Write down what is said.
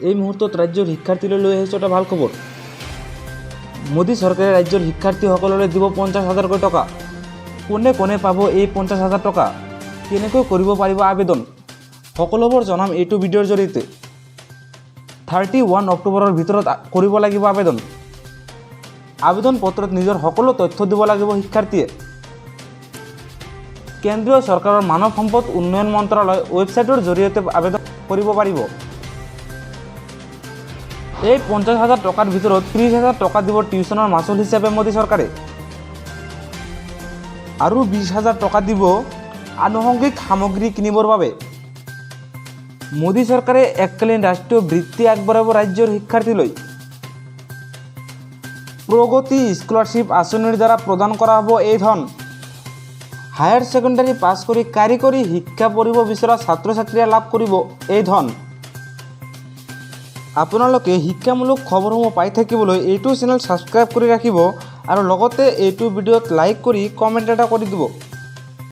এই মুহূৰ্তত ৰাজ্যৰ শিক্ষাৰ্থীলৈ লৈ আহিছোঁ এটা ভাল খবৰ। মোদী চৰকাৰে ৰাজ্যৰ শিক্ষাৰ্থীসকললৈ দিব 50 হাজাৰকৈ টকা। কোনে কোনে পাব এই 50 হাজাৰ টকা, কেনেকৈ কৰিব পাৰিব আবেদন, সকলোবোৰ জনাম এইটো ভিডিঅ'ৰ জৰিয়তে। 31 অক্টোবৰৰ ভিতৰত কৰিব লাগিব আবেদন। আবেদন পত্ৰত নিজৰ সকলো তথ্য দিব লাগিব শিক্ষাৰ্থীয়ে। কেন্দ্ৰীয় চৰকাৰৰ মানৱ সম্পদ উন্নয়ন মন্ত্ৰালয় ৱেবছাইটৰ জৰিয়তে আবেদন কৰিব পাৰিব। এই 50 হাজাৰ টকাৰ ভিতৰত 30 হাজাৰ টকা দিব টিউচনৰ মাচুল হিচাপে মোদী চৰকাৰে আৰু 20 হাজাৰ টকা দিব আনুষংগিক সামগ্ৰী কিনিবৰ বাবে। মোদী চৰকাৰে এককালীন ৰাষ্ট্ৰীয় বৃত্তি আগবঢ়াব ৰাজ্যৰ শিক্ষাৰ্থীলৈ। প্ৰগতি স্কলাৰশ্বিপ আঁচনিৰ দ্বাৰা প্ৰদান কৰা হ'ব এই ধন। হায়াৰ ছেকেণ্ডাৰী পাছ কৰি কাৰিকৰী শিক্ষা পঢ়িব বিচৰা ছাত্ৰ ছাত্ৰীয়ে লাভ কৰিব এই ধন। আপোনালোকে শিক্ষামূলক খবৰসমূহ পাই থাকিবলৈ এইটো চেনেল ছাবস্ক্ৰাইব কৰি ৰাখিব আৰু লগতে এইটো ভিডিঅ'ত লাইক কৰি কমেণ্ট এটা কৰি দিব।